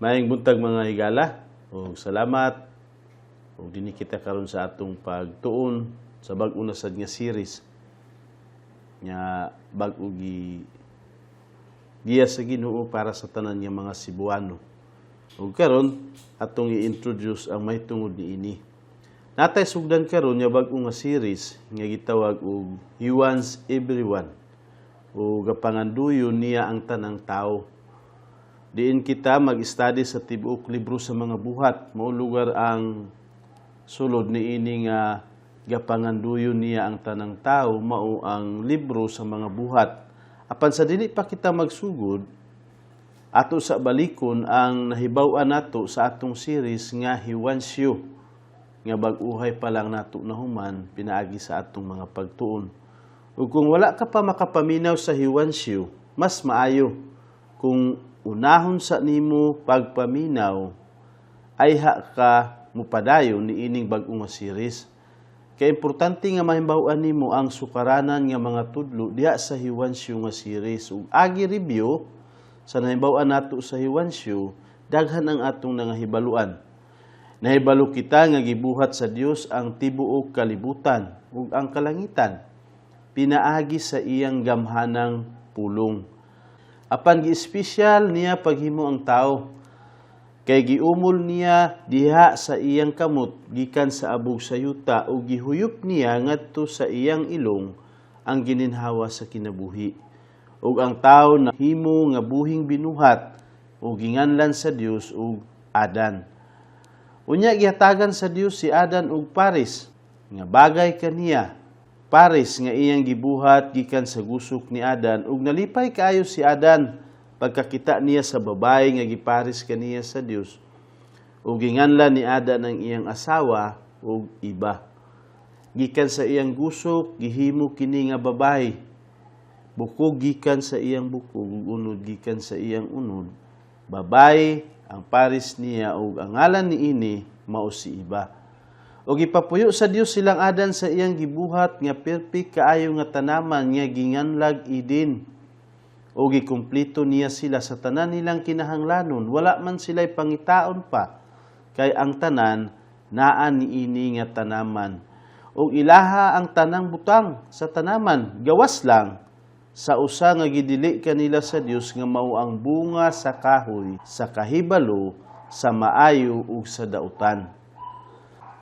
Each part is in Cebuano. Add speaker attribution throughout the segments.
Speaker 1: Maayong buntag, mga higala, ug salamat ug dinhi kita karon sa atong pagtuon sa bag-o na sad nga series nga bag-o gi giya sa Ginoo para sa tanan nga mga Cebuano. Ug karon atong i-introduce ang mahitungod niini. Natay sugdan karon nga bag-o nga series nga gitawag og He Wants Everyone o gapanganduyon niya ang tanang tao. Diin kita mag-study sa tibuok libro sa mga Buhat. Mao lugar ang sulod niini nga gapanganduyon niya ang tanang tao, mao ang libro sa mga Buhat. Apan sa dili pa kita magsugod, ato sa balikon ang nahibaw-an nato sa atong series nga He Wants You, nga bag-uhay pa lang nato nahuman pinaagi sa atong mga pagtuon. Ug kung wala ka pa makapaminaw sa He Wants You, mas maayo kung unahon sa nimo pagpaminaw ayha ka mupadayon niining bag-o nga series. Kay importante nga mahibaw-an nimo ang sukaranan nga mga tudlo diha sa He Wants You nga series. Ug agi review sa nahibaw-an nato sa He Wants You, daghan ang atong nangahibaluan. Nahibalo kita nga gibuhat sa Dios ang tibuok kalibutan ug ang kalangitan pinaagi sa iyang gamhanang pulong. Apan gi-espesyal niya paghimo ang tao kay giumol niya diha sa iyang kamot gikan sa abog sa yuta ug gihuyop niya ngadto sa iyang ilong ang gininhawa sa kinabuhi. Ug ang tao nahimo nga buhing binuhat ug ginganlan sa Dios og Adan. Unya gihatagan sa Dios si Adan og paris nga bagay kaniya. Paris nga iyang gibuhat gikan sa gusok ni Adan, ug nalipay kaayo si Adan pagkakita niya sa babae nga giparis kaniya sa Dios. Ug ginganlan ni Adan ang iyang asawa og Iba. Gikan sa iyang gusok gihimo kini nga babae. Bukog gikan sa iyang bukog ug unod gikan sa iyang unod. Babae ang paris niya ug ang ngalan niini mao si Iba. Ug gipapuyo sa Dios silang Adan sa iyang gibuhat nga perfect kaayo nga tanaman nga ginganlag Eden. O gikumpleto niya sila sa tanan nilang kinahanglanon. Wala man sila'y pangitaon pa kay ang tanan naa niini nga tanaman. Ug ilaha ang tanang butang sa tanaman, gawas lang sa usa nga gidili kanila sa Dios nga mao ang bunga sa kahoy sa kahibalo sa maayo ug sa dautan.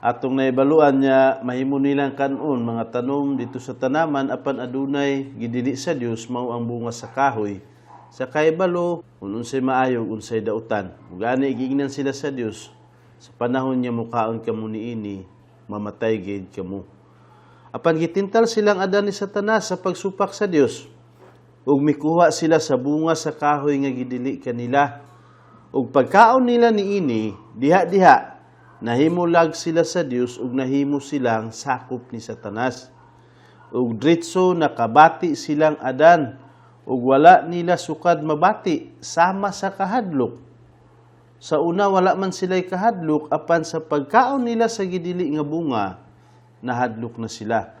Speaker 1: Atong naibaluan niya mahimo nilang kanon mga tanom dito sa tanaman, apan adunay gidili sa Dios, mao ang bunga sa kahoy sa kahibalo kung unsay maayo ug unsay dautan. Ug gani giingnan sila sa Dios, "Sa panahon niya mukaon kamo niini, mamatay gid kamo." Apan gitintal silang Adan ni Satanas sa pagsupak sa Dios ug mikuha sila sa bunga sa kahoy nga gidili kanila. Ug pagkaon nila niini, diha-diha nahimulag sila sa Dios ug nahimo silang sakop ni Satanas. Ug diretso nakabati silang Adan ug wala nila sukad mabati sama sa kahadlok. Sa una wala man sila'y kahadlok, apan sa pagkaon nila sa gidili nga bunga, nahadlok na sila.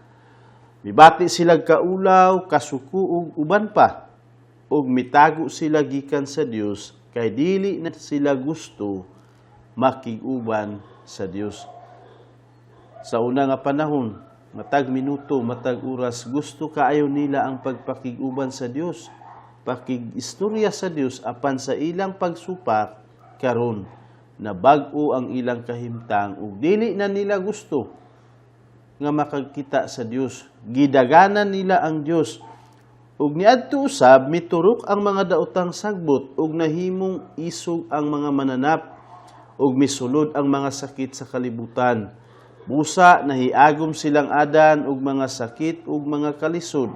Speaker 1: Mibati sila kaulaw, kasuko ug uban pa. Ug mitago sila gikan sa Dios kay dili na sila gusto makig-uban sa Dios. Sa una nga panahon, matag minuto, matag oras, gusto kaayo nila ang pagpakig-uban sa Dios, pakig-istorya sa Dios, apan sa ilang pagsupak karon na bag-o ang ilang kahimtang ug dili na nila gusto nga makagkita sa Dios. Gidaganan nila ang Dios. Ug niadto usab miturok ang mga daotang sagbot ug nahimong isog ang mga mananap ug misulod ang mga sakit sa kalibutan. Busa nahiagom silang Adan og mga sakit ug mga kalisod,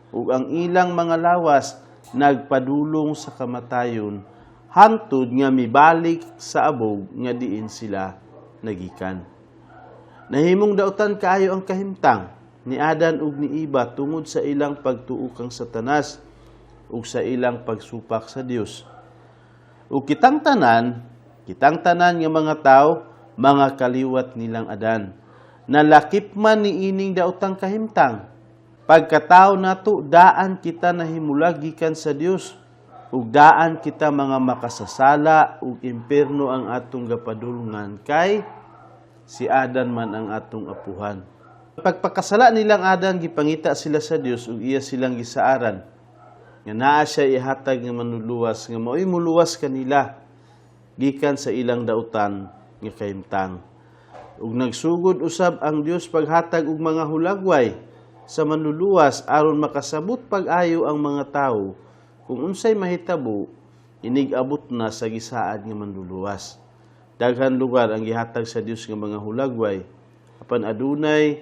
Speaker 1: ug ang ilang mga lawas nagpadulong sa kamatayon hangtod nga mibalik sa abog nga diin sila nagikan. Nahimong dautan kaayo ang kahimtang ni Adan ug ni Iba tungod sa ilang pagtuo kang Satanas ug sa ilang pagsupak sa Dios. Ug kitang tanan nga mga tao, mga kaliwat nilang Adan. Nalakip man ni ining daotang kahimtang. Pagkatao nato, daan kita nahimulag gikan sa Dios. Ug daan kita mga makasasala ug impierno ang atong gapadulngan kay si Adan man ang atong apuhan. Pagpakasala nilang Adan, gipangita sila sa Dios ug iya silang gisaaran nga naa siya ihatag nga manluluwas nga mao'y muluwas kanila gikan sa ilang dautan nga kahimtang. Ug nagsugod usab ang Dios paghatag og mga hulagway sa manluluwas aron makasabot pag-ayo ang mga tawo kung unsay mahitabo inig-abot na sa gisaad nga manluluwas. Daghan lugar ang gihatag sa Dios nga mga hulagway, apan adunay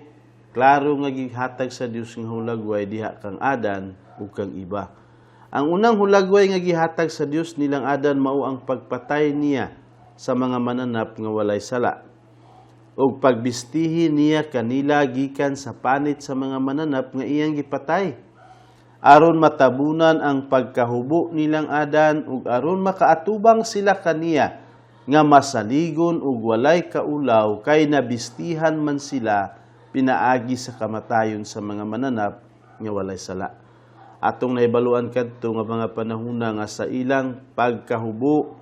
Speaker 1: klaro nga gihatag sa Dios nga hulagway diha kang Adan ug kang Eva. Ang unang hulagway nga gihatag sa Dios nilang Adan mao ang pagpatay niya sa mga mananap nga walay sala ug pagbistihi niya kanila gikan sa panit sa mga mananap nga iyang gipatay, aron matabunan ang pagkahubo nilang Adan ug aron makaatubang sila kaniya nga masaligon ug walay kaulaw kay nabistihan man sila pinaagi sa kamatayon sa mga mananap nga walay sala. Atong nahibaluan kadto nga mga panahona nga sa ilang pagkahubo,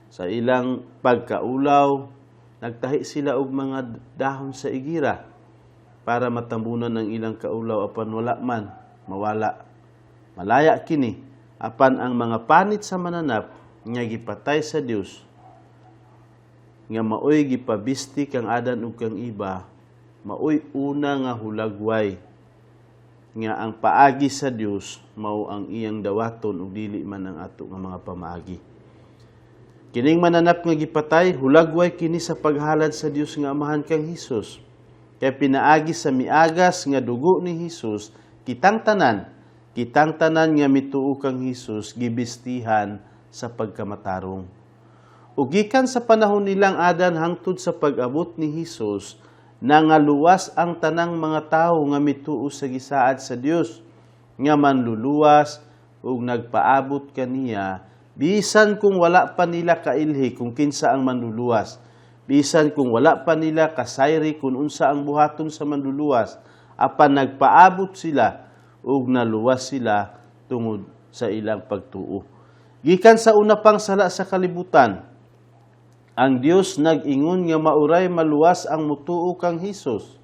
Speaker 1: sa ilang pagkaulaw, nagtahi sila og mga dahon sa igira para matambunan ang ilang kaulaw, apan wala man mawala. Malaya kini, apan ang mga panit sa mananap nga gipatay sa Dios nga maoy gipabisti kang Adan ug kang Eva, maoy una nga hulagway nga ang paagi sa Dios mao ang iyang dawaton ug dili man ang ato nga mga pamaagi. Kining mananap nga gipatay, hulagway kini sa paghalad sa Dios nga Amahan kang Hesus. Kay pinaagi sa miagas nga dugo ni Hesus, kitang tanan nga mituo kang Hesus gibistihan sa pagkamatarong. Ug gikan sa panahon nilang Adan hangtod sa pag-abot ni Hesus, nangaluwas ang tanang mga tawo nga mituo sa gisaad sa Dios nga manluluwas ug nagpaabot kaniya, bisan kung wala pa nila kailhi kung kinsa ang manluluwas, bisan kung wala pa nila kasayri kung unsa ang buhaton sa manluluwas, apan nagpaabot sila ug naluwas sila tungod sa ilang pagtuo. Gikan sa una pang sala sa kalibutan, ang Dios nag-ingon nga mauray maluwas ang mutuo kang Hesus.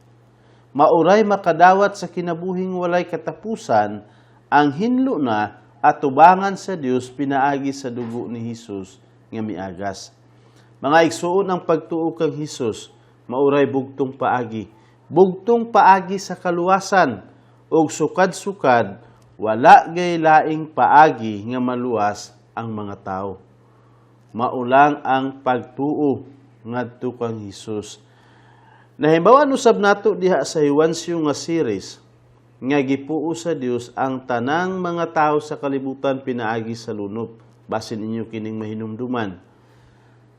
Speaker 1: Mauray makadawat sa kinabuhing walay katapusan, ang hinlo na atubangan sa Dios pinaagi sa dugo ni Hesus nga miagas. Mga igsuon, ang pagtuo kang Hesus mauray bugtong paagi. Bugtong paagi sa kaluwasan ug sukad-sukad wala gay laing paagi nga maluwas ang mga tao. Maulang ang pagtuo ngadto kang Hesus. Nahibawan usab nato diha sa Juancio nga series nga gipuo sa Dios ang tanang mga tao sa kalibutan pinaagi sa lunop. Basin inyo kining mahinumduman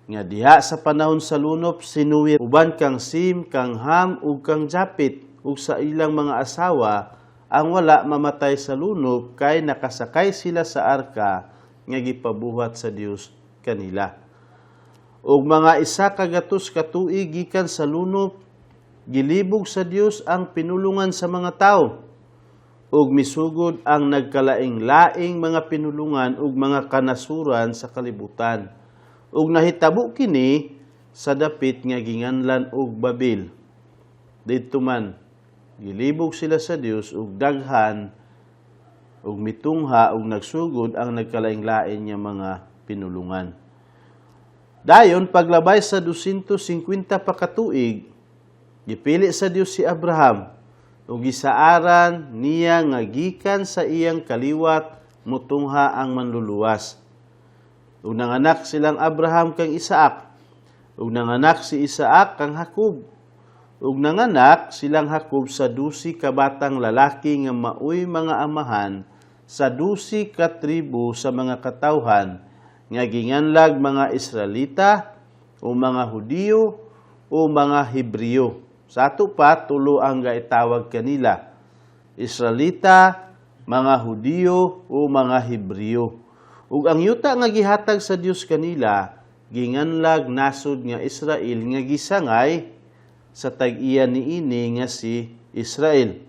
Speaker 1: nga diha sa panahon sa lunop, si Noe uban kang Sim, kang Ham ug kang Japet ug sa ilang mga asawa ang wala mamatay sa lunop kay nakasakay sila sa arka nga gipabuhat sa Dios kanila. Ug mga 100 ka tuig gikan sa lunop, gilibog sa Dios ang pinulungan sa mga tao ug misugod ang nagkalaing-laing mga pinulungan ug mga kanasuran sa kalibutan. Ug nahitabo kini sa dapit nga ginganlan og Babel. Didto man gilibog sila sa Dios ug daghan ug mitungha ug nagsugod ang nagkalaing-lain nga mga pinulungan. Dayon, paglabay sa 250 pa ka tuig, gipili sa Dios si Abraham ug gisaaran niya nga gikan sa iyang kaliwat mutungha ang manluluwas. Ug nanganak silang Abraham kang Isaac. Ug nanganak si Isaac kang Jacob. Ug nanganak silang Jacob sa 12 ka batang lalaki nga maoy mga amahan sa 12 ka tribo sa mga katawhan nga ginganlag mga Israelita o mga Hudiyo o mga Hebreo. Sa ato pa, tulo ang gaitawag kanila: Israelita, mga Hudiyo o mga Hebreo. Ug ang yuta nga gihatag sa Dios kanila ginganlag nasod nga Israel nga gisangay sa tag-iya niini nga si Israel.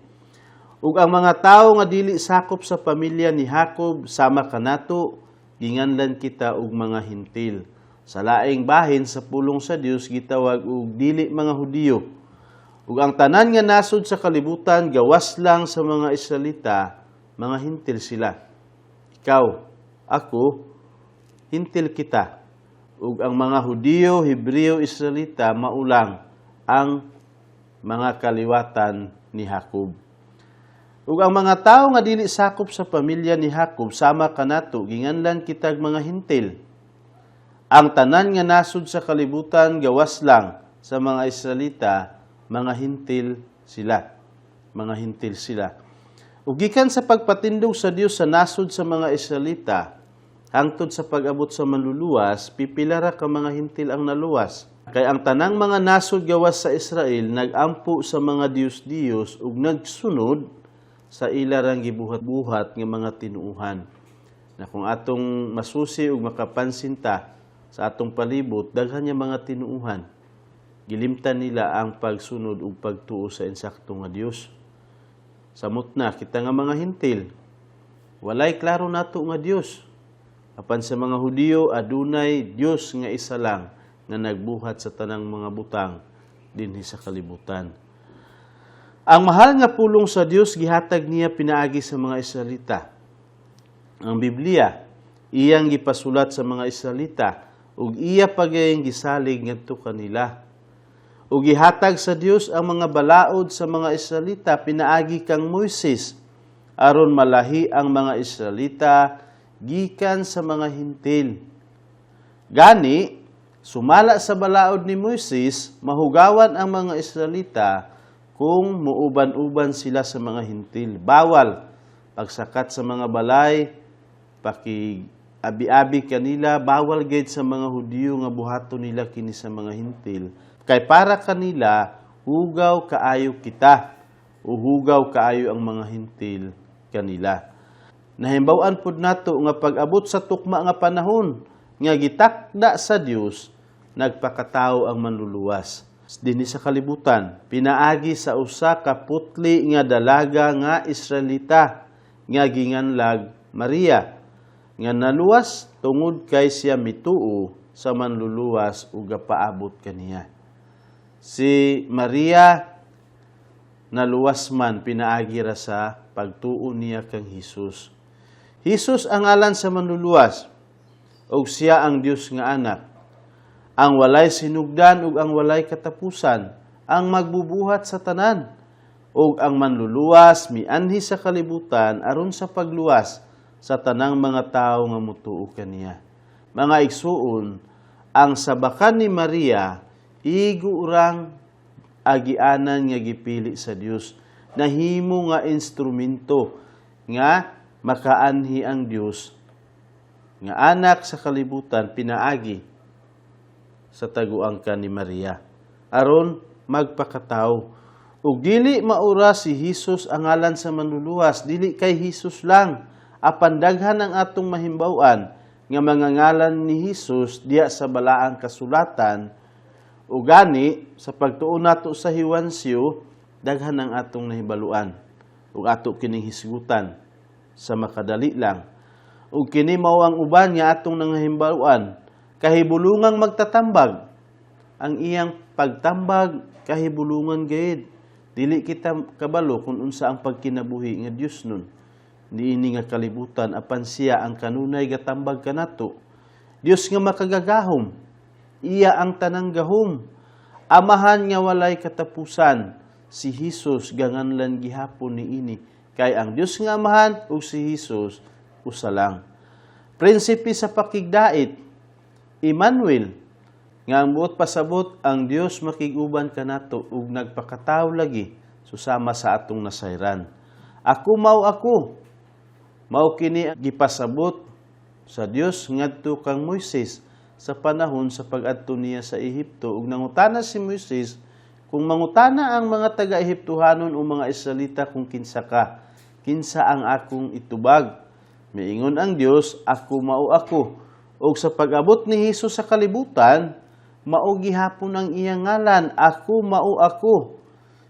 Speaker 1: Ug ang mga tawo nga dili sakop sa pamilya ni Jacob sama kanato, Ginganlan kita og mga Hintil. Sa laing bahin, sa pulong sa Dios gitawag og dili mga Hudiyo. Ug ang tanan nga nasod sa kalibutan gawas lang sa mga Israelita, mga Hintil sila. Ikaw, ako, Hintil kita. Ug ang mga Hudiyo, Hebreo, Israelita mao lang ang mga kaliwatan ni Jacob. Ug ang mga tawo nga dili sakop sa pamilya ni Jacob, sama kanato, ginganlan kitag mga Hintil. Ang tanan nga nasod sa kalibutan gawas lang sa mga Israelita, mga Hintil sila. Mga Hintil sila. Ug gikan sa pagpatindog sa Dios sa nasod sa mga Israelita, hangtod sa pag-abot sa Manluluwas, pipila ra ka mga Hintil ang naluwas. Kay ang tanang mga nasod gawas sa Israel nagampo sa mga diyos-diyos ug nagsunod sa ilarang gibuhat-buhat nga mga tinuuhan. Na kung atong masusi ug makapansin ta sa atong palibot, daghan nga mga tinuuhan. Gilimtan nila ang pagsunod ug pagtuo sa insakto nga Dios. Samot na kita nga mga Hintil, walay klaro nato nga Dios. Apan sa mga Hudiyo, adunay Dios nga isa lang nga nagbuhat sa tanang mga butang dinhi sa kalibutan. Ang mahal nga pulong sa Dios gihatag niya pinaagi sa mga Israelita. Ang Biblia iyang gipasulat sa mga Israelita ug iya pagayeng gisalig ngadto kanila. Ug gihatag sa Dios ang mga balaod sa mga Israelita pinaagi kang Moises aron malahi ang mga Israelita gikan sa mga Hintil. Gani, sumala sa balaod ni Moises, mahugawan ang mga Israelita kung muuban-uban sila sa mga Hintil. Bawal pagsakat sa mga balay, paki abi-abi kanila, bawal gid sa mga Hudiyo nga buhaton nila kini sa mga Hintil. Kay para kanila, hugaw kaayo kita, o hugaw kaayo ang mga Hintil kanila. Nahimbaw-an pud nato nga pag-abot sa tukma nga panahon nga gitakda sa Dios, nagpakatao ang Manluluwas dinhi sa kalibutan pinaagi sa usa ka putli nga dalaga nga Israelita nga ginganlag Maria, nga naluwas tungod kay siya mituo sa Manluluwas ug gapaabot kaniya. Si Maria naluwas man pinaagi ra sa pagtuo niya kang Hesus. Hesus ang ngalan sa Manluluwas ug siya ang Dios nga Anak. Ang walay sinugdan ug ang walay katapusan, ang magbubuhat sa tanan. Ug ang Manluluwas mianhi sa kalibutan aron sa pagluwas sa tanang mga tawo nga mutuo kaniya. Mga igsuon, ang sabakan ni Maria igo rang agianan nga gipili sa Dios, nahimo nga instrumento nga makaanhi ang Dios nga Anak sa kalibutan pinaagi sa taguang ka ni Maria aron magpakatao. Ug dili mao ra si Hesus ang ngalan sa Manluluwas, dili kay Hesus lang, apan daghan ang atong mahimbaw-an nga mga ngalan ni Hesus diya sa Balaang Kasulatan. O gani, sa pagtuo nato sa hiwansyo, daghan ang atong nahibaluan ug ato kining hisgutan sa makadali lang. Ug kini mao ang uban nga atong nangahimbaluan: kahibulungang magtatambag. Ang iyang pagtambag kahibulungan gayud. Dili kita kabalo kung unsa ang pagkinabuhi nga Dios nun niini nga kalibutan, apan siya ang kanunay gatambag kanato. Dios nga makagagahom, iya ang tanang gahom. Amahan nga walay katapusan, si Hesus ganganlan gihapon niini. Kay ang Dios nga Amahan ug si Hesus usa lang. Prinsipe sa pakigdait, Emmanuel, nga ang buot pasabot, ang Dios makig-uban kanato ug nagpakatawo lagi susama sa atong nasayran. Ako mao ako. Mao kini gipasabot sa Dios ngadto kang Moises sa panahon sa pag-adto niya sa Ehipto ug nangutana si Moises kung mangutana ang mga taga-Ehiptohanon o mga Israelita kung kinsa ka, kinsa ang akong itubag? Miingon ang Dios, "Ako mao ako." Ug sa pag-abot ni Hesus sa kalibutan, mao gihapon ang iyang ngalan, "Ako mao ako."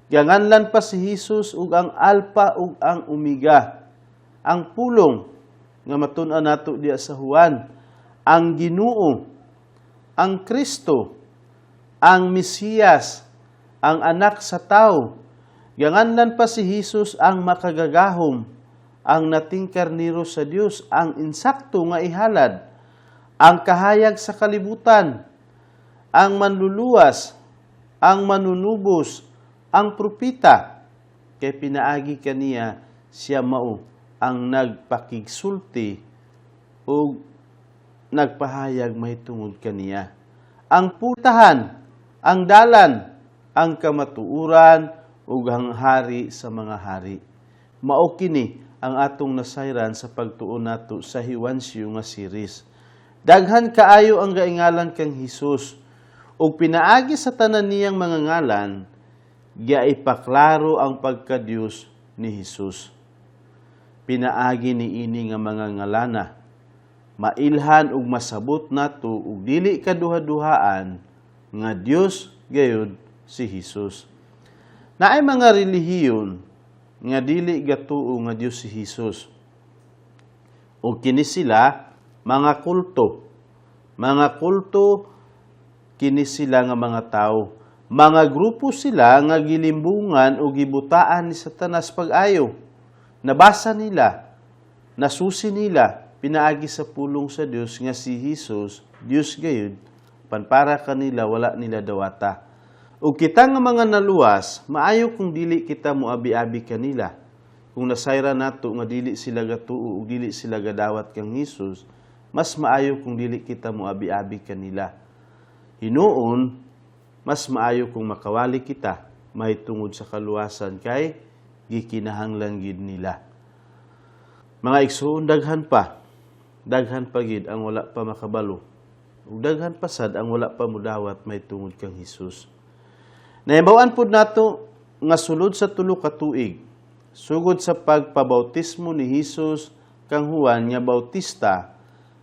Speaker 1: Ganganlan pa si Hesus og ang Alpha ug ang Omega. Ang Pulong. nga matun-an nato diya sa Juan. Ang Ginoo, ang Kristo, ang Mesiyas, ang Anak sa tao. Ganganlan pa si Hesus ang Makagagahom, ang nating karniro sa Dios, ang insakto nga ihalad, ang kahayag sa kalibutan, ang Manluluwas, ang Manunubos, ang Propita. Kay pinaagi kaniya, siya mao ang nagpakigsulti o nagpahayag mahitungod kaniya. Ang putahan, ang dalan, ang kamatuoran ug ang hari sa mga hari. Mao kini ang atong nasayran sa pagtuon nato sa Hiwansyo nga series. Daghan kaayo ang gaingalan kang Hesus, ug pinaagi sa tanan niyang mga ngalan, giipaklaro ang pagka-Dios ni Hesus. Pinaagi ni ini nga mga ngalana, mailhan ug masabot nato ug dili kaduha-duhaan nga Dios gayud si Hesus. Naay mga relihiyon nga dili gatuo nga Dios si Hesus. Ug kini sila mga kulto. Mga kulto kini sila nga mga tao. Mga grupo sila nga gilimbungan o gibutaan ni Satanas pag-ayo. Nabasa nila, nasusi nila, pinaagi sa pulong sa Dios nga si Hesus, Dios gayud, pan para kanila wala nila dawata. Ug kita nga mga naluwas, maayo kung dili kita moabi-abi kanila. Kung nasayra nato nga dili sila gatuo ug dili sila gadawat kang Hesus, mas maayo kung dili kita moabi-abi kanila. Hinuon, mas maayo kung makawali kita mahitungod sa kaluwasan kay gikinahanglan gid nila. Mga igsuon, daghan pa. Daghan pa gid ang wala pa makabalo. Ug daghan pa sad ang wala pa mudawat mahitungod kang Hesus. Nahibaw-an pud nato nga sulod sa 3 ka tuig, sugod sa pagpabautismo ni Hesus kang Juan nga Bautista,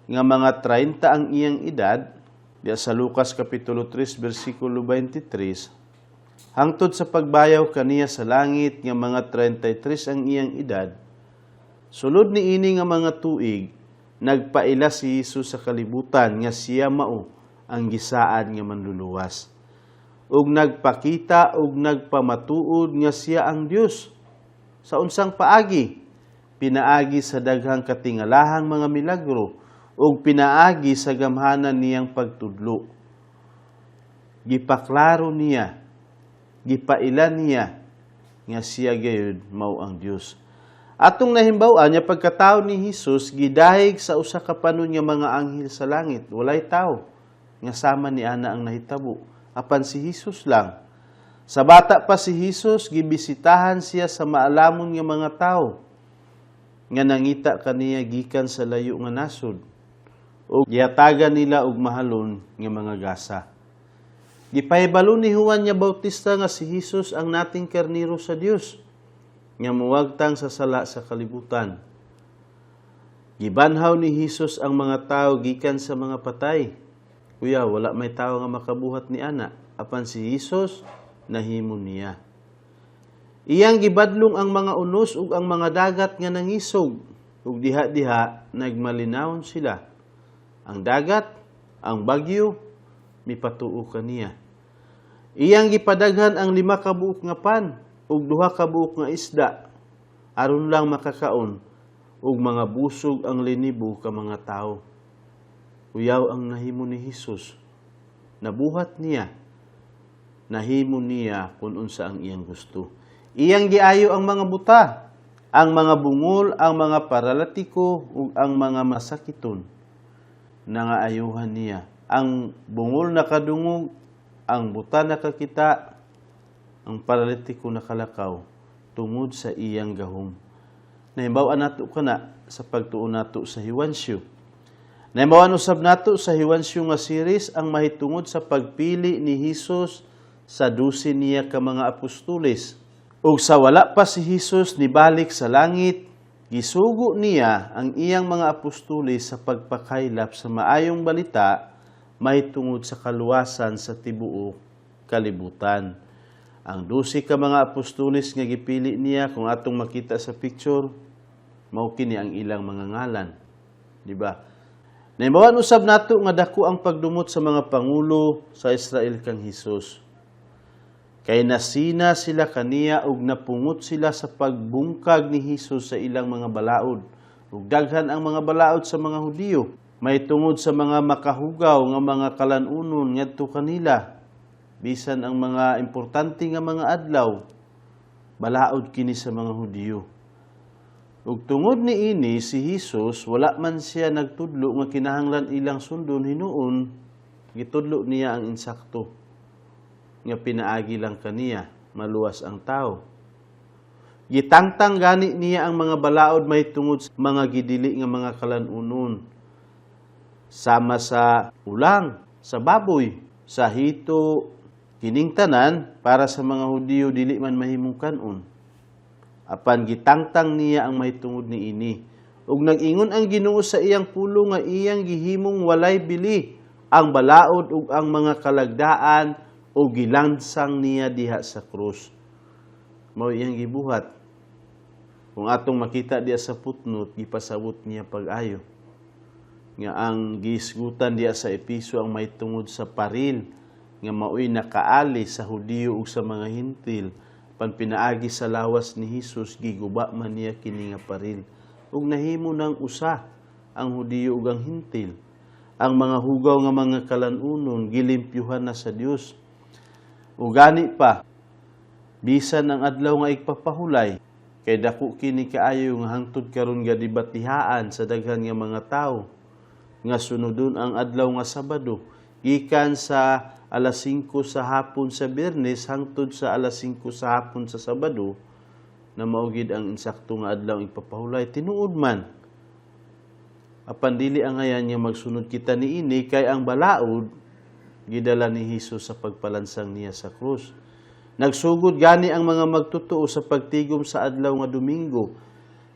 Speaker 1: nga mga 30 ang iyang edad, diya sa Lucas Kapitulo 3 versikulo 23, hangtod sa pagbayaw kaniya sa langit nga mga 33 ang iyang edad, sulod ni ini nga mga tuig, nagpaila si Hesus sa kalibutan nga siya mao ang gisaad nga Manluluwas. Ug nagpakita ug nagpamatuod nga siya ang Dios. Sa unsang paagi? Pinaagi sa daghang katingalahang mga milagro ug pinaagi sa gamhanan niyang pagtudlo. Gipaklaro niya, gipaila niya nga siya gayud mao ang Dios. Atong nahimbaw-an nga pagkatao ni Hesus gidahig sa usa ka panon nga mga anghel sa langit, walay tao nga sama ni ana ang nahitabo. Apan si Hesus lang. Sa bata pa si Hesus, gibisitahan siya sa maalamon nga mga tao nga nangita kaniya gikan sa layo nga nasod ug gihatagan nila og mahalon nga mga gasa. Gipahibalo ni Juan nga Bautista nga si Hesus ang nating karniro sa Dios nga muwagtang sa sala sa kalibutan. Gibanhaw ni Hesus ang mga tao gikan sa mga patay. Kuya, wala may tao nga makabuhat ni ana. Apan si Hesus nahimo niya. Iyang gibadlong ang mga unos ug ang mga dagat nga nangisog, ug diha-diha nagmalinawon sila. Ang dagat, ang bagyo, mipatuo kaniya. Iyang gipadaghan ang 5 ka buok nga pan ug 2 ka buok nga isda aron lang makakaon ug mga busog ang linibo ka mga tawo. Uyaw ang nahimo ni Hesus. Nabuhat niya. Nahimo niya kung unsa ang iyang gusto. Iyang giayo ang mga buta, ang mga bungol, ang mga paralatiko ug ang mga masakiton. Nangaayuhan niya. Ang bungol nakadungog, ang buta nakakita, ang paralitiko nakalakaw tungod sa iyang gahom. Nahibaw-an nato kana sa pagtuon nato sa Hiwansyo. Nahibaw-an usab nato sa Hiwansyo nga series ang mahitungod sa pagpili ni Hesus sa 12 niya ka mga apostoles. Ug sa wala pa si Hesus nibalik sa langit, gisugo niya ang iyang mga apostoles sa pagpakaylap sa maayong balita mahitungod sa kaluwasan sa tibuok kalibutan. Ang 12 ka mga apostoles nga gipili niya, kung atong makita sa picture, mao kini ang ilang mga ngalan. Di ba? Nahibaw-an usab nato nga dako ang pagdumot sa mga pangulo sa Israel kang Hesus. Kay nasina sila kaniya ug napungot sila sa pagbungkag ni Hesus sa ilang mga balaod. Ug daghan ang mga balaod sa mga Hudiyo may tungod sa mga makahugaw nga mga kalanunon ngadto kanila. Bisan ang mga importante nga mga adlaw, balaod kini sa mga Hudiyo. Ug tungod niini, si Hesus wala man siya nagtudlo nga kinahanglan ilang sundon. Hinuon gitudlo niya ang insakto nga pinaagi lang kaniya maluwas ang tao. Gitangtang gani niya ang mga balaod may tungod sa mga gidili nga mga kalanunon sama sa ulang, sa baboy, sa hito. Kining tanan para sa mga Hudiyo dili man mahimong kanon. Apan gitangtang niya ang mahitungod niini. Ug nag-ingon ang Ginoo sa iyang pulong nga iyang gihimong walay bili ang balaod ug ang mga kalagdaan ug gilansang niya diha sa krus. Mao iyang gibuhat. Kung atong makita diha sa footnote, gipasabot niya pag-ayo nga ang gihisgutan diha sa Episo ang mahitungod sa paril nga maoy nakaali sa Hudiyo ug sa mga Hintil, pan pinaagi sa lawas ni Hesus giguba man niya kini nga paril ug nahimo nang usa ang Hudiyo ug ang Hintil. Ang mga hugaw nga mga kalanunon, gilimpyuhan na sa Dios. Ug gani pa, bisan ang adlaw nga igpapahulay, kay dako kini kaayo nga hangtod karon ga debatihaan sa daghan nga mga tawo nga sunodon ang adlaw nga Sabado gikan sa alas 5 sa hapon sa Biyernes hangtod sa alas 5 sa hapon sa Sabado na mao gid ang insakto nga adlaw igpapahulay. Tinuod man, apan dili angayan nga magsunod kita niini, kay ang balaod gidala ni Hesus sa pagpalansang niya sa krus. Nagsugod gani ang mga magtotoo sa pagtigom sa adlaw nga Domingo,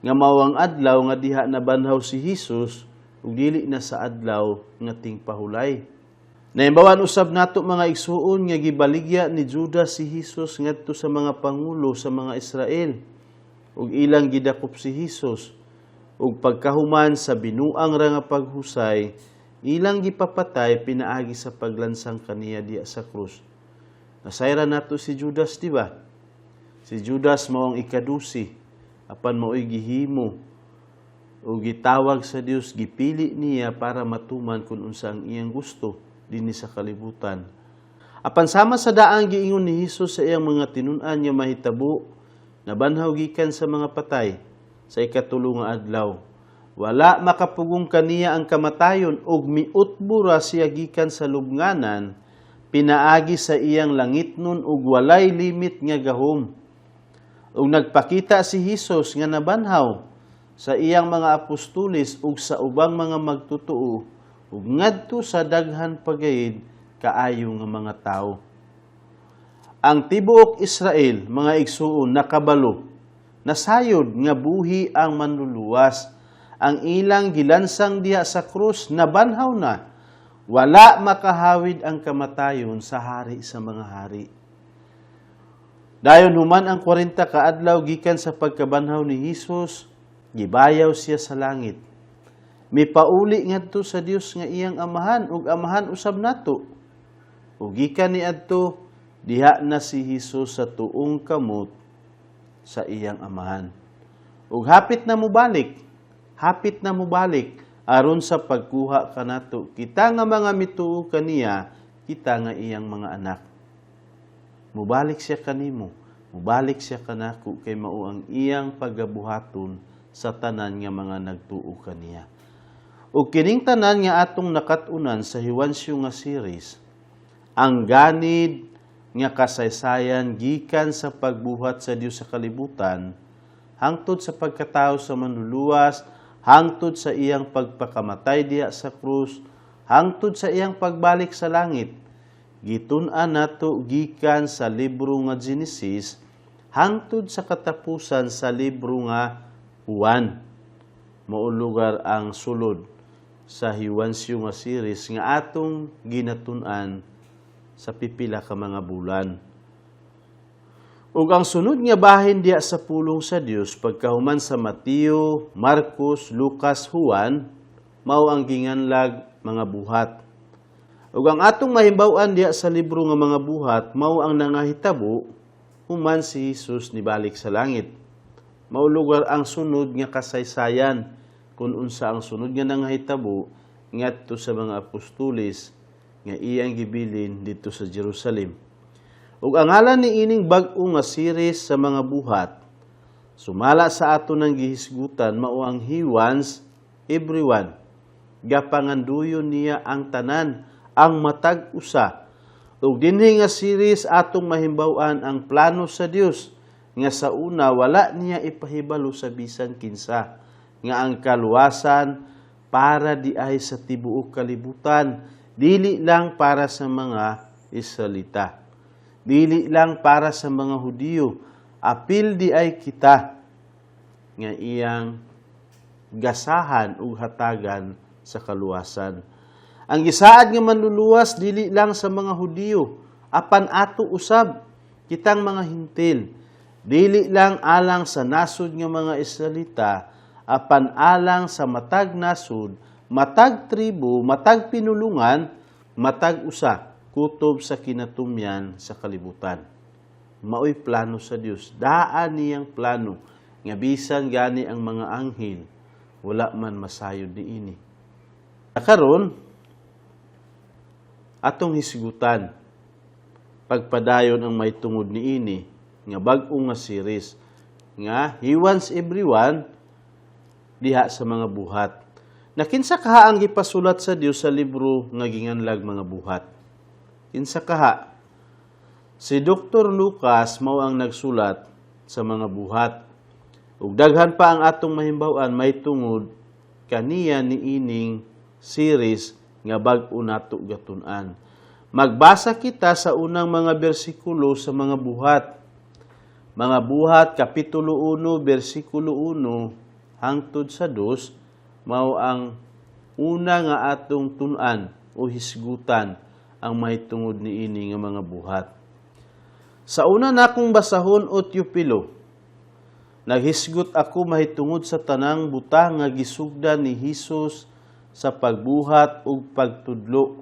Speaker 1: nga mao ang adlaw nga diha nabanhaw si Hesus, ug dili na sa adlaw nga tingpahulay. Nahibaw-an usab nato, mga igsuon, nga gibaligya ni Judas si Hesus ngadto sa mga pangulo sa mga Israel ug ilang gidakop si Hesus, ug pagkahuman sa binuang ra nga paghusay, ilang gipapatay pinaagi sa paglansang kaniya diha sa krus. Nasayran nato si Judas, di ba? Si Judas mao ang ikadusi, apan mao'y gihimo o gitawag sa Dios, gipili niya para matuman kung unsa ang iyang gusto dinhi sa kalibutan. Apan sama sa daang giingon ni Hesus sa iyang mga tinun-an nga mahitabo, nabanhaw gikan sa mga patay sa ikatulo nga adlaw. Wala makapugong kaniya ang kamatayon ug miutbo ra siya gikan sa lubnganan pinaagi sa iyang langitnon ug walay limit nga gahom. Ug nagpakita si Hesus nga nabanhaw sa iyang mga apostoles ug sa ubang mga magtotoo ug ngadto sa daghan pagayid kaayo nga mga tawo. Ang tibuok Israel, mga igsuon, nakabalo, nasayod nga buhi ang Manluluwas. Ang ilang gilansang diha sa krus, nabanhaw na. Wala makahawid ang kamatayon sa hari sa mga hari. Dayon, human ang 40 ka adlaw gikan sa pagkabanhaw ni Hesus, gibayaw siya sa langit. Mipauli ngadto sa Dios nga iyang Amahan ug Amahan usab nato. Ug gikan niadto, diha na si Hesus sa tuong kamot sa iyang Amahan. Ug hapit na mobalik, hapit na mobalik aron sa pagkuha kanato, kita nga mga mituo kaniya, kita nga iyang mga anak. Mubalik siya kanimo, mubalik siya kanako, kay mao ang iyang pagabuhaton sa tanan nga mga nagtuo kaniya. Ug kining tanan nga atong nakat-unan sa Hiwansyo nga series, ang ganid nga kasaysayan gikan sa pagbuhat sa Dios sa kalibutan hangtod sa pagkatao sa Manluluwas, hangtod sa iyang pagpakamatay diha sa krus, hangtod sa iyang pagbalik sa langit, gitun-an nato gikan sa libro nga Genesis hangtod sa katapusan sa libro nga Juan. Mao lugar ang sulod sa Hiwansyo nga series nga atong ginatun-an sa pipila ka mga bulan. Ug ang sunod nga bahin diha sa pulong sa Dios pagkahuman sa Mateo, Marcos, Lucas, Juan, mao ang ginganlag Mga Buhat. Ug ang atong mahimbaw-an diha sa libro nga Mga Buhat mao ang nangahitabo human si Jesus nibalik sa langit. Mao lugar ang sunod nga kasaysayan kung unsa ang sunod nga nangahitabo ngadto sa mga apostoles nga iyang gibilin didto sa Jerusalem. Ug ang ngalan ni ining bag-o nga series sa Mga Buhat, sumala sa ato ng gihisgutan, mao ang He Wants Everyone. Gapanganduyon niya ang tanan, ang matag usa. Ug dinhi nga series atong mahimbaw-an ang plano sa Dios nga sa una wala niya ipahibalo sa bisan kinsa, nga ang kaluwasan para diay sa tibuok kalibutan, dili lang para sa mga Israelita, dili lang para sa mga Hudiyo, apil diay kita nga iyang gasahan ug hatagan sa kaluwasan. Ang gisaad nga Manluluwas dili lang sa mga Hudiyo, apan ato usab kitang mga Hentil. Dili lang alang sa nasod nga mga Israelita, apan alang sa matag nasod, matag tribo, matag pinulungan, matag usa kutob sa kinatumyan sa kalibutan. Maoy plano sa Dios. Daan niyang plano nga bisan gani ang mga anghel wala man masayod niini. Karon, atong hisgutan pagpadayon ang may tungod niini nga bag-o nga series nga He Wants Everyone diha sa Mga Buhat. Na kinsa kaha ang gipasulat sa Dios sa libro nga ginganlag Mga Buhat? Kinsa kaha? Si Dr. Lucas mao ang nagsulat sa Mga Buhat. Ug daghan pa ang atong mahimbaw-an may tungod kaniya niining series nga bag-o nato gatun-an. Magbasa kita sa unang mga bersikulo sa Mga Buhat. Mga Buhat kapitulo 1 bersikulo 1 hangtod sa 2 mao ang una nga atong tun-an o hisgutan ang mahitungod niini nga Mga Buhat. Sa una nakong basahon, o Teopilo, naghisgot ako mahitungod sa tanang butang nga gisugdan ni Hesus sa pagbuhat ug pagtudlo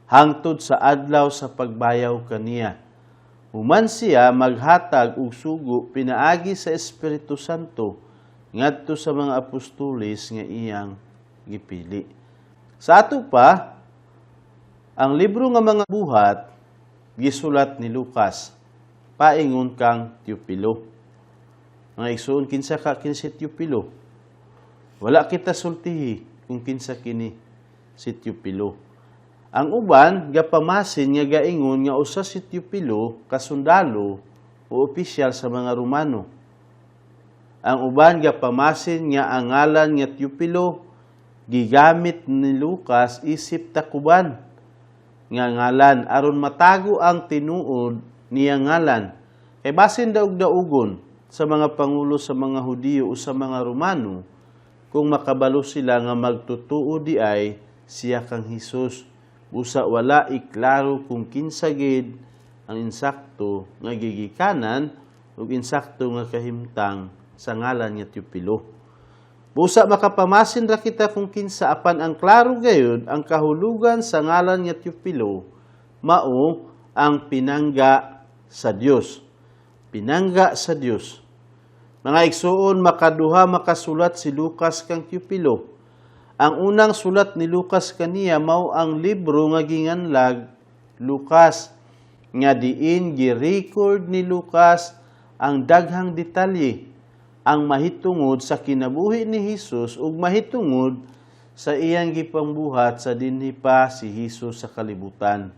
Speaker 1: hangtod sa adlaw sa pagbayaw kaniya. Human siya maghatag og sugo pinaagi sa Espiritu Santo ngadto sa mga apostoles nga iyang gipili. Sa ato pa, ang libro nga Mga Buhat gisulat ni Lucas paingon kang Teopilo. Mga igsoon, kinsa ka kini si Teopilo? Wala kita sultihi kung kinsa kini si Teopilo. Ang uban gapamasin nga gaingon nga usa si Teopilo ka sundalo o opisyal sa mga Romano. Ang uban gapamasin nga ang ngalan nga Teopilo gigamit ni Lucas isip takuban nga ngalan aron matago ang tinuod niya ngalan. Kay basin daog-daugon sa mga pangulo sa mga Hudiyo o sa mga Romano kung makabalo sila nga magtutuo diay siya kang Hesus. Busa wala iklaro kung kinsa gid ang insakto nga gigikanan ug insakto nga kahimtang sa ngalan nga Teopilo. Busa makapamasin ra kita kung kinsa, apan ang klaro gayud, ang kahulugan sa ngalan nga Teopilo mao ang pinangga sa Dios. Pinangga sa Dios. Mga igsuon, makaduha makasulat si Lucas kang Teopilo. Ang unang sulat ni Lucas kaniya mao ang libro nga ginganlag Lucas, nga diin gi-record ni Lucas ang daghang detalye ang mahitungod sa kinabuhi ni Hesus ug mahitungod sa iyang gipangbuhat sa dinhi pa si Hesus sa kalibutan.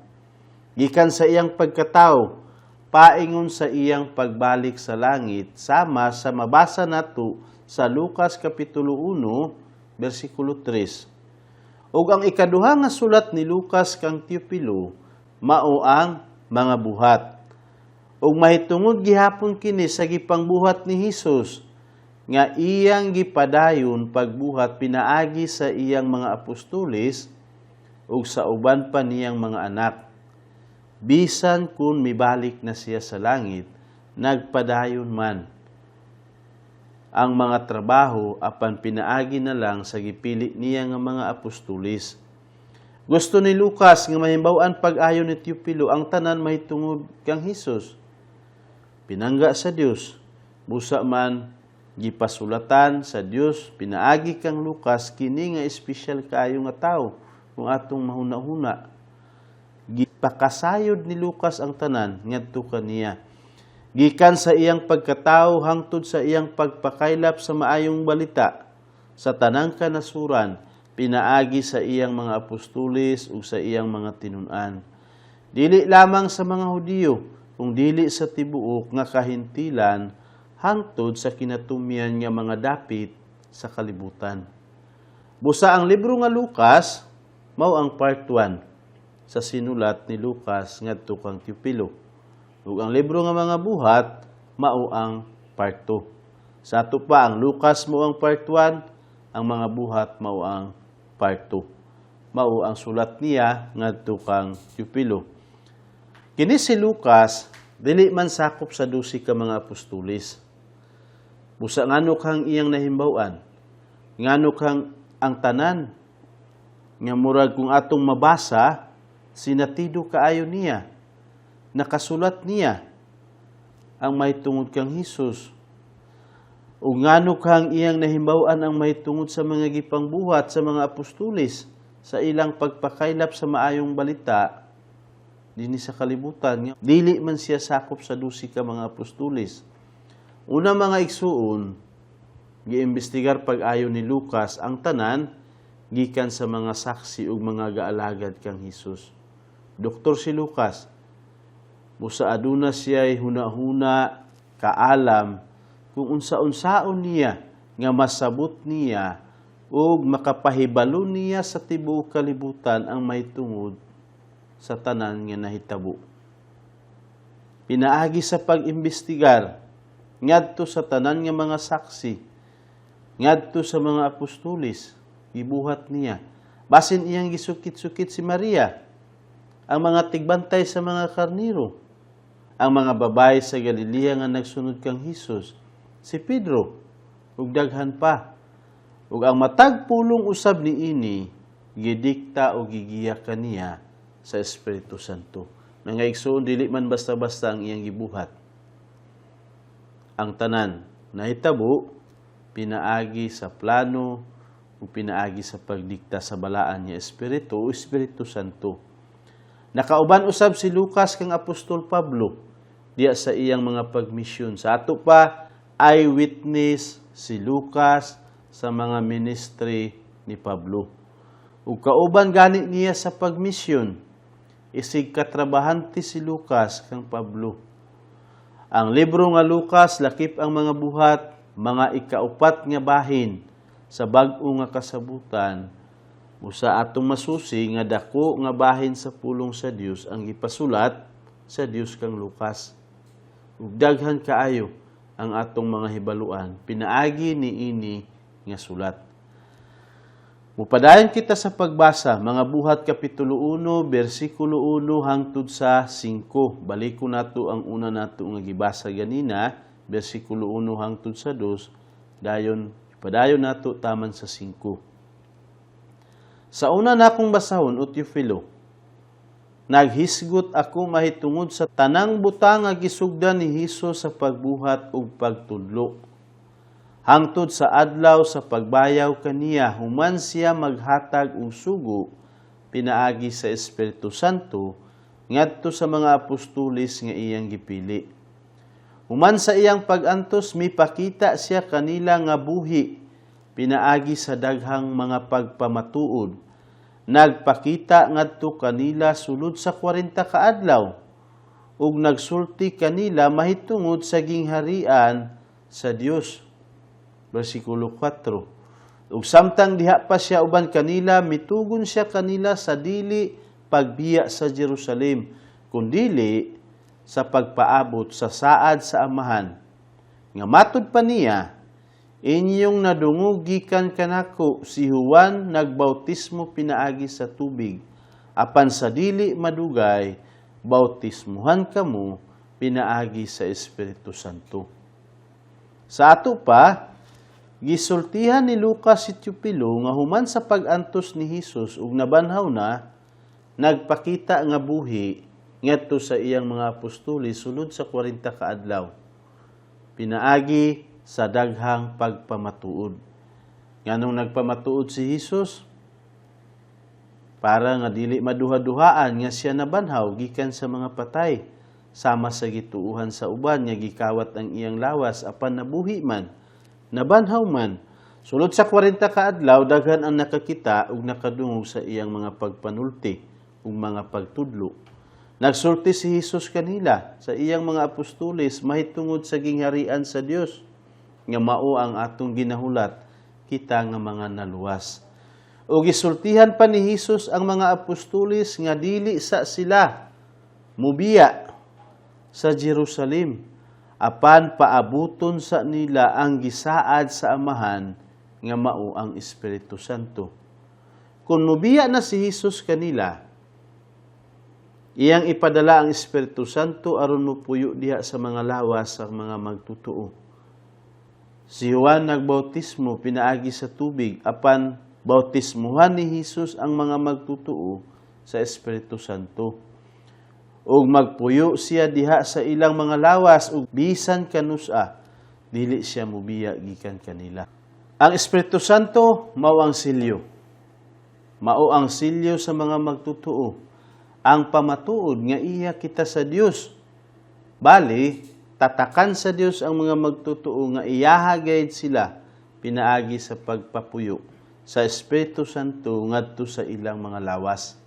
Speaker 1: Gikan sa iyang pagkatao, paingon sa iyang pagbalik sa langit, sama sa mabasa nato sa Lucas Kapitulo 1, versikulo 3. Ug ang ikaduha nga sulat ni Lucas kang Teopilo mao ang Mga Buhat. Ug mahitungod gihapon kini sa gipangbuhat ni Hesus nga iyang gipadayon pagbuhat pinaagi sa iyang mga apostoles ug sa uban pa niyang mga anak. Bisan kung mibalik na siya sa langit, nagpadayon man. ang mga trabaho apan pinaagi na lang sa gipili niya nga mga apostoles. Gusto ni Lucas nga mahimbaw-an pag-ayo ni Teopilo ang tanan mahitungod kang Hesus. Pinangga sa Dios, busa man gipasulatan sa Dios pinaagi kang Lucas kini nga espesyal kaayo nga tawo kung atong mahuna-huna. Gipakasayod ni Lucas ang tanan ngadto kaniya. Gikan sa iyang pagkatao hangtod sa iyang pagpakaylap sa maayong balita sa tanang kanasuran pinaagi sa iyang mga apostoles ug sa iyang mga tinun-an. Dili lamang sa mga Hudiyo, kung dili sa tibuok nga kahintilan hangtod sa kinatumyan nga mga dapit sa kalibutan. Busa ang libro nga Lucas mao ang part 1 sa sinulat ni Lucas ngadto kang Teopilo. Ug ang libro nga mga buhat mao ang part 2. Sa ato pa, ang Lucas mao ang part 1, ang mga buhat mao ang part 2. Mao ang sulat niya ngadto kang Teopilo. Kini si Lucas dili man sakop sa 12 ka mga apostoles. Busa ngano kang iyang nahimbaw-an? Ngano kang ang tanan nga murag kung atong mabasa sinatido kaayo niya? Nakasulat niya ang mahitungod kang Hesus. Ug ngano kang iyang nahimbaw-an ang mahitungod sa mga gipangbuhat sa mga apostoles sa ilang pagpakaylap sa maayong balita dinhi sa kalibutan? Dili man siya sakop sa 12 ka mga apostoles. Una, mga igsuon, giimbestigar pag-ayo ni Lucas ang tanan gikan sa mga saksi ug mga gaalagad kang Hesus. Doktor si Lucas. Busa aduna siya huna-huna, kaalam kung unsa-unsaon niya nga masabot niya ug makapahibalo niya sa tibuok kalibutan ang mahitungod sa tanan nga nahitabo. Pinaagi sa pag-imbestigar ngadto sa tanan nga mga saksi, ngadto sa mga apostoles, gibuhat niya. Basin iyang gisukit-sukit si Maria, ang mga tigbantay sa mga karniro, ang mga babae sa Galilea nga nagsunod kang Hesus, si Pedro, ug daghan pa. Ug ang matag pulong usab niini gidikta o gigiya kaniya sa Espiritu Santo. Mga igsoon, dili man basta-basta ang iyang gibuhat. Ang tanan nahitabo pinaagi sa plano o pinaagi sa pagdikta sa balaan nga Espiritu o Espiritu Santo. Nakauban usab si Lucas kang Apostol Pablo diya sa iyang mga pagmisyon. Sa ato pa, eyewitness si Lucas sa mga ministry ni Pablo. Ug kauban gani niya sa pagmisyon, isig katrabahante si Lucas kang Pablo. Ang libro nga Lucas lakip ang mga buhat, mga ikaupat nga bahin sa bag-o nga kasabutan, usa atong masusi nga dako nga bahin sa pulong sa Dios ang gipasulat sa Dios kang Lucas. Ug daghan kaayo ang atong mga hibaluan pinaagi niini nga sulat. Mupadayon kita sa pagbasa, mga Buhat Kapitulo 1, versikulo 1 hangtod sa 5. Baliko nato ang una nato nga gibasa ganina, versikulo 1 hangtod sa 2, dayon padayon nato taman sa 5. Sa una nakong basahon, o Teofilo, naghisgot ako mahitungod sa tanang butang nga gisugdan ni Hesus sa pagbuhat ug pagtudlo hangtod sa adlaw sa pagbayaw kaniya, human siya maghatag og sugo pinaagi sa Espiritu Santo ngadto sa mga apostoles nga iyang gipili. Human sa iyang pag-antos, mipakita siya kanila nga buhi pinaagi sa daghang mga pagpamatuod. Nagpakita ngadto kanila sulod sa 40 ka adlaw ug nagsulti kanila mahitungod sa gingharian sa Dios. Versikulo 4. Ug samtang diha pa siya uban kanila, mitugon siya kanila sa dili pagbiya sa Jerusalem, kundili sa pagpaabot sa saad sa Amahan. Nga matud pa niya, inyong nadungog gikan kanako, si Juan nagbautismo pinaagi sa tubig, apan sa dili madugay bautismuhan kamo pinaagi sa Espiritu Santo. Sa ato pa, Gisultihan ni Lucas si Teopilo nga human sa pag-antos ni Hesus ug nabanhaw na, nagpakita nga buhi ngadto sa iyang mga apostoles sulod sa 40 ka adlaw, pinaagi sa daghang pagpamatuod. Nganong nagpamatuod si Hesus? Para nga dili maduha-duhaan nga siya nabanhaw gikan sa mga patay, sama sa gituuhan sa uban nga gikawat ang iyang lawas apan nabuhi man, nabanhaw man. Sulod sa 40 ka adlaw, daghan ang nakakita ug nakadungog sa iyang mga pagpanulti ug mga pagtudlo. Nagsulti si Hesus kanila sa iyang mga apostoles mahitungod sa gingharian sa Dios, nga mao ang atong ginahulat kita nga mga naluwas. O gisultihan pa ni Hesus ang mga apostoles nga dili sa sila mubiya sa Jerusalem, apan paabuton sa nila ang gisaad sa Amahan nga mao ang Espiritu Santo. Kung mubiya na si Hesus kanila, iyang ipadala ang Espiritu Santo aron mopuyo diha sa mga lawas sa mga magtutuo. Si Juan nagbautismo pinaagi sa tubig, apan bautismuhan ni Hesus ang mga magtutuo sa Espiritu Santo. Ug magpuyo siya diha sa ilang mga lawas ug bisan kanusa dili siya mubiya gikan kanila. Ang Espiritu Santo mao ang selyo. Mao ang selyo sa mga magtutuo. Ang pamatuod nga iya kita sa Dios. Bali, tatakan sa Dios ang mga magtutuo nga iyaha gayud sila pinaagi sa pagpapuyo sa Espiritu Santo ngadto sa ilang mga lawas.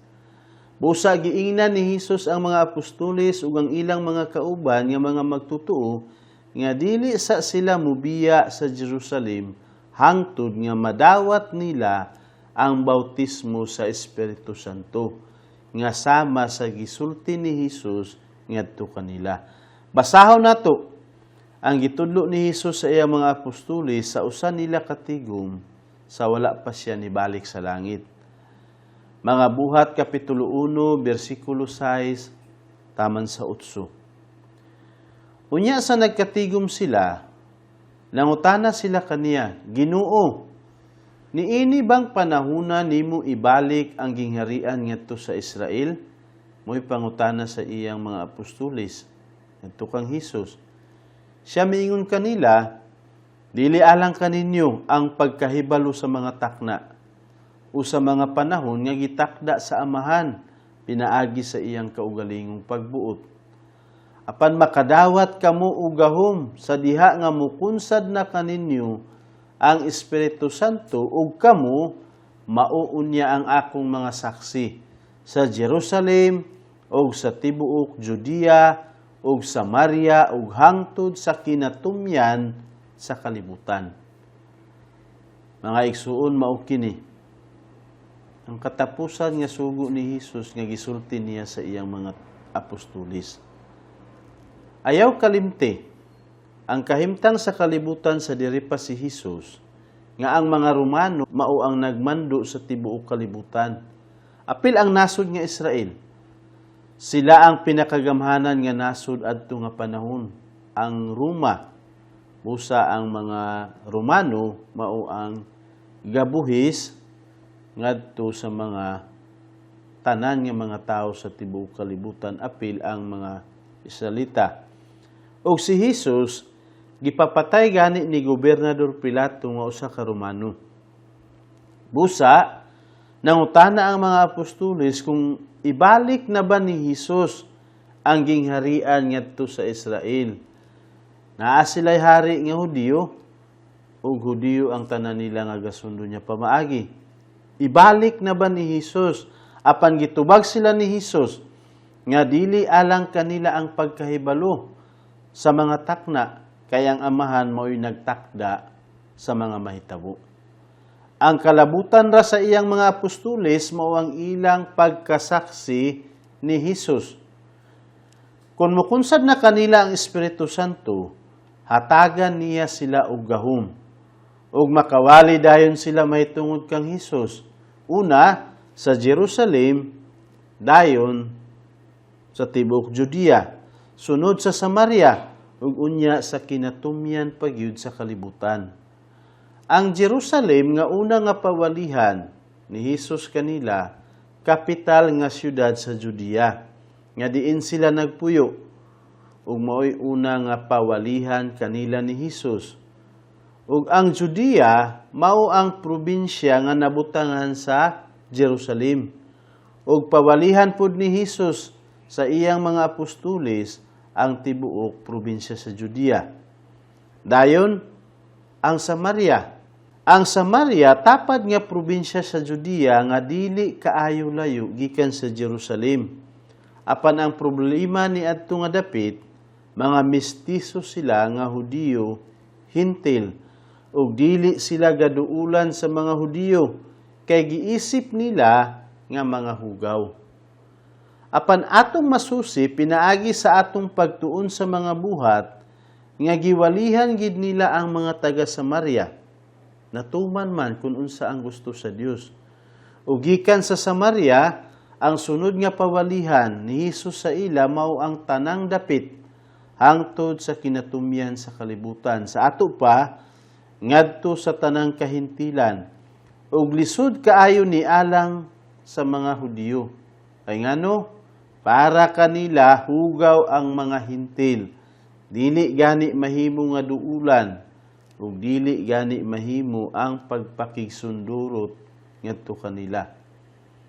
Speaker 1: Busa giingnan ni Hesus ang mga apostoles ug ang ilang mga kauban nga mga magtutuo nga dili sa sila mubiya sa Jerusalem hangtod nga madawat nila ang bautismo sa Espiritu Santo nga sama sa gisulti ni Hesus ngadto kanila. Basahon nato ang gitudlo ni Hesus sa iyang mga apostoles sa usa nila katigom sa wala pa siya nibalik sa langit. Mga Buhat Kapitulo 1, versikulo 6, taman sa 8. Unya sa nagkatigom sila, nangutana sila kaniya, "Ginoo, niini bang panahuna nimo ibalik ang gingharian ngadto sa Israel?" Mo'y pangutana sa iyang mga apostoles ngadto kang Hesus. Siya miingon kanila, "Dili alang kaninyo ang pagkahibalo sa mga takna o sa mga panahon nga gitakda sa Amahan pinaagi sa iyang kaugalingong pagbuot. Apan makadawat kamo og gahom sa diha nga mukunsad na kaninyo ang Espiritu Santo, ug kamo mao unya ang akong mga saksi sa Jerusalem ug sa tibuok Judea ug Samaria ug hangtod sa kinatumyan sa kalibutan." Mga igsuon, mao kini ang katapusan nga sugo ni Hesus nga gisulti niya sa iyang mga apostoles. Ayaw kalimti ang kahimtang sa kalibutan sa diri pa si Hesus, nga ang mga Romano mao ang nagmando sa tibuok kalibutan. Apil ang nasod nga Israel. Sila ang pinakagamhanan nga nasod adto nga panahon, ang Roma. Busa ang mga Romano mao ang gabuhis ngadto sa mga tanan nga mga tao sa tibuok kalibutan, apil ang mga Israelita. Og si Hesus gipapatay gani ni Gobernador Pilato nga usa ka Romano. Busa nangutana ang mga apostoles kung ibalik na ba ni Hesus ang gingharian ngadto sa Israel. Naa sila'y hari nga Hudiyo, ug Hudiyo ang tanan nila nga gasundo niya pamaagi. Ibalik na ba ni Hesus? Apan gitubag sila ni Hesus nga dili alang kanila ang pagkahibalo sa mga takna, kay ang Amahan mao'y nagtakda sa mga mahitabo. Ang kalabutan ra sa iyang mga apostoles mao ang ilang pagkasaksi ni Hesus. Kung mukunsad na kanila ang Espiritu Santo, hatagan niya sila og gahom ug makawali dayon sila mahitungod kang Hesus. Una sa Jerusalem, dayon sa tibuok Judea, sunod sa Samaria, ug unya sa kinatumyan pagyud sa kalibutan. Ang Jerusalem nga una nga pawalihan ni Hesus kanila, kapital nga syudad sa Judea, nga diin sila nagpuyo, ug maoy una nga pawalihan kanila ni Hesus. Ug ang Judea mao ang probinsya nga nabutangan sa Jerusalem. Ug pawalihan pud ni Hesus sa iyang mga apostoles ang tibuok probinsya sa Judea. Dayon ang Samaria. Ang Samaria tapad nga probinsya sa Judea nga dili kaayo layo gikan sa Jerusalem. Apan ang problema ni adto nga dapit, mga mestizo sila nga Hudiyo Hintil, ug dili sila gaduulan sa mga Hudiyo kay giisip nila nga mga hugaw. Apan atong masusi pinaagi sa atong pagtuon sa mga buhat nga giwalihan gid nila ang mga taga Samaria. Natuman man kung unsa ang gusto sa Dios. Ug gikan sa Samaria, ang sunod nga pawalihan ni Hesus sa ila mao ang tanang dapit hangtod sa kinatumyan sa kalibutan. Sa ato pa, ngadto sa tanang kahintilan. Ug lisod kaayo ni alang sa mga Hudiyo. Kay ngano? Para kanila hugaw ang mga Hintil. Dili gani mahimo nga duulan ug dili gani mahimo ang pagpakigsundurot ngadto kanila.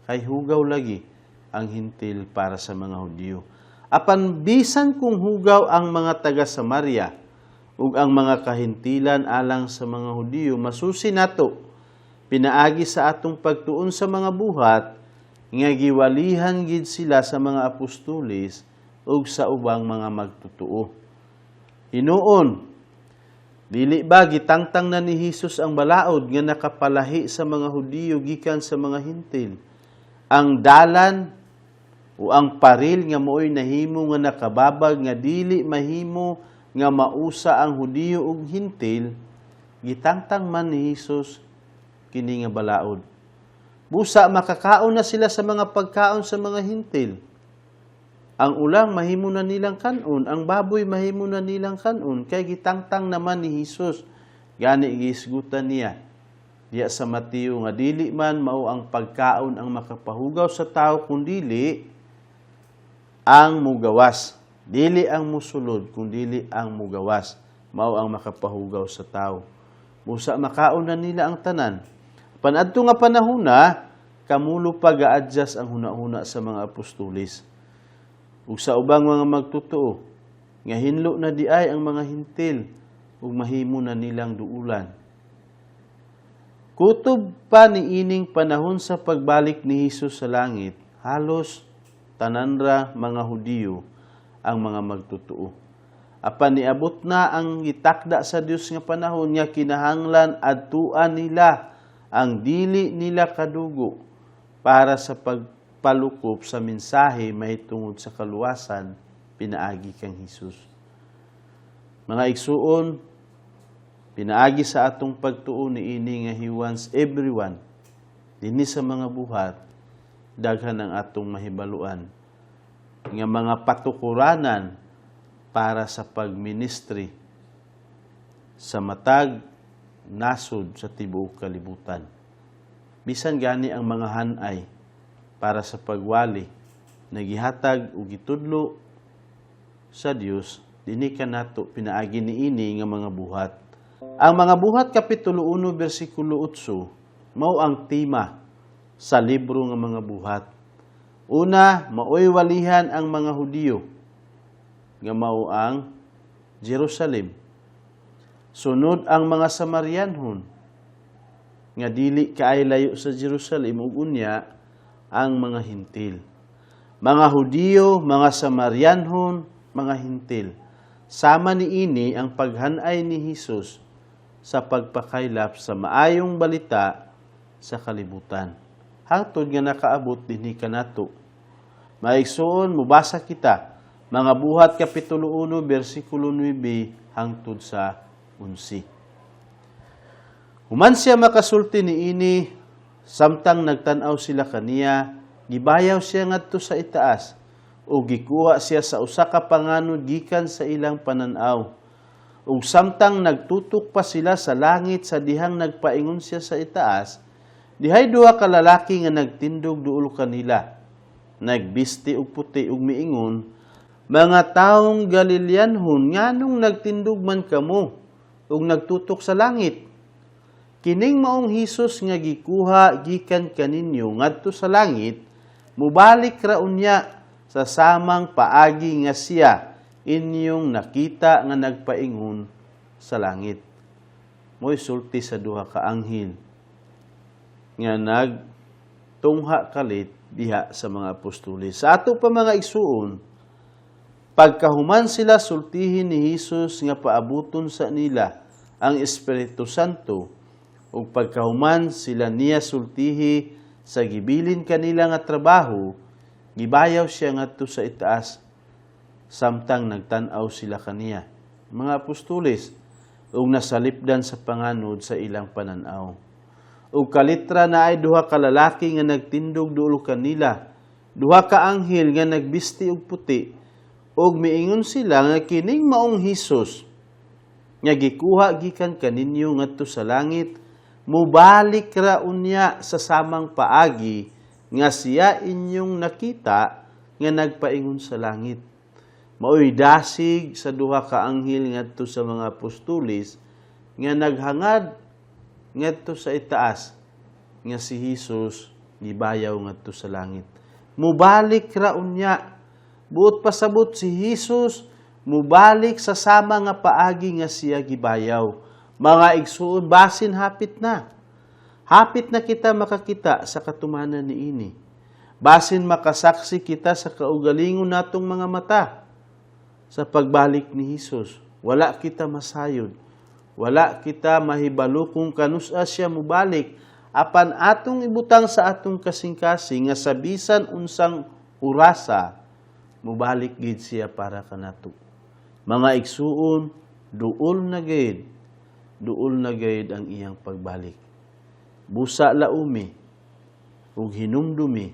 Speaker 1: Kay hugaw lagi ang Hintil para sa mga Hudiyo. Apan bisan kung hugaw ang mga taga Samaria ug ang mga kahintilan alang sa mga Hudiyo, masusi nato pinaagi sa atong pagtuon sa mga buhat nga giwalihan gid sila sa mga apostoles ug sa ubang mga magtotoo. Hinuon, dili ba gitangtang na ni Hesus ang balaod nga nakapalahi sa mga Hudiyo gikan sa mga Hintil? Ang dalan o ang paril nga mooy nahimo nga nakababag nga dili mahimo nga mausa ang Hudiyo ug Hintil, gitangtang man ni Hesus kini nga balaod. Busa makakaon na sila sa mga pagkaon sa mga Hintil. Ang ulang mahimo na nilang kanon, ang baboy mahimo na nilang kanon, kay gitangtang naman ni Hesus. Gani gihisgutan niya diya sa Mateo nga dili man mao ang pagkaon ang makapahugaw sa tao, kundili ang mugawas. Dili ang musulod, kundili ang mugawas. Mao ang makapahugaw sa tao. Busa makaon na nila ang tanan. Panadto nga panahona, kamulo pa ga-adjust ang huna-huna sa mga apostoles ug sa ubang mga magtotoo nga hinlo na di ay ang mga Hintil ug mahimo na nilang duulan. Kutob pa ni ining panahon sa pagbalik ni Hesus sa langit, halos tananra mga Hudiyo ang mga magtotoo. Apan niabot na ang gitakda sa Dios nga panahon nga kinahanglan adtuan nila ang dili nila kadugo para sa pagpalukop sa mensahe mahitungod sa kaluwasan pinaagi kang Hesus. Mga igsuon, pinaagi sa atong pagtuo niini nga He wants everyone dinhi sa mga buhat, daghan ang atong mahibaluan nga mga patukuranan para sa pagministry sa matag nasod sa tibuok kalibutan. Bisan gani ang mga hanay para sa pagwali na gihatag o gitudlo sa Dios dinhi kanato pinaagi niini nga mga buhat. Ang mga buhat kapitulo 1 bersikulo 8 mao ang tema sa libro nga mga buhat. Una, maoy walihan ang mga Hudiyo nga mao ang Jerusalem. Sunod ang mga Samarianhon nga dili kaay layo sa Jerusalem, ug unya ang mga Hintil. Mga Hudiyo, mga Samarianhon, mga Hintil. Sama niini ang paghanay ni Hesus sa pagpakaylap sa maayong balita sa kalibutan, hangtod nga nakaabot dinhi kanato. Maigsuon, mubasa kita mga buhat kapitulo 1 bersikulo 9 hangtod sa 11. Human siya makasulti niini, samtang nagtan-aw sila kaniya, gibayaw siya ngadto sa itaas ug gikuha siya sa usa ka panganod gikan sa ilang panan-aw. Ug samtang nagtutok pa sila sa langit sa dihang nagpaingon siya sa itaas, dihay duha ka lalaki nga nagtindog duol kanila. Nagbisti og puti ug miingon, "Mga taong Galileanhon, nganong nagtindog man kamo ug nagtutok sa langit? Kining maong Hesus nga gikuha gikan kaninyo ngadto sa langit, mubalik ra unya sa samang paagi nga siya inyong nakita nga nagpaingon sa langit." Mo'y sulti sa duha ka anghel nga nagtungha kalit diha sa mga apostoles. Sa ato pa, mga igsuon, pagkahuman sila sultihin ni Hesus nga paabuton sa nila ang Espiritu Santo, ug pagkahuman sila niya sultihi sa gibilin kanila nga trabaho, gibayaw siya ngadto sa itaas samtang nagtan-aw sila kaniya, mga apostoles, ug nasalipdan sa panganod sa ilang pananaw. Ug kalitra naay duha ka lalaki nga nagtindog duol kanila, duha ka anghel nga nagbisti og puti, ug miingon sila nga kining maong Hesus nga gikuha gikan kaninyo ngadto sa langit, mubalik ra unya sa samang paagi nga siya inyong nakita nga nagpaingon sa langit. Maoy dasig sa duha ka anghel ngadto sa mga apostoles nga naghangad ngadto sa itaas nga si Hesus gibayaw ngadto sa langit. Mubalik ra unya. Buot pasabot, si Hesus mubalik sa sama nga paagi nga siya gibayaw. Mga igsuon, basin hapit na. Hapit na kita makakita sa katumanan niini. Basin makasaksi kita sa kaugalingon natong mga mata sa pagbalik ni Hesus. Wala kita masayod. Wala kita mahibalo kung kanusa siya mubalik. Apan atong ibutang sa atong kasing-kasing nga sa bisan unsang orasa, mubalik gid siya para kanato. Mga igsuon, duol na gid. Duol na gid ang iyang pagbalik. Busa laumi ug hinumdumi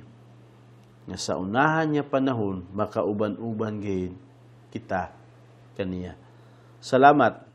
Speaker 1: nga sa unahan niya panahon makauban-uban gid kita kaniya. Salamat.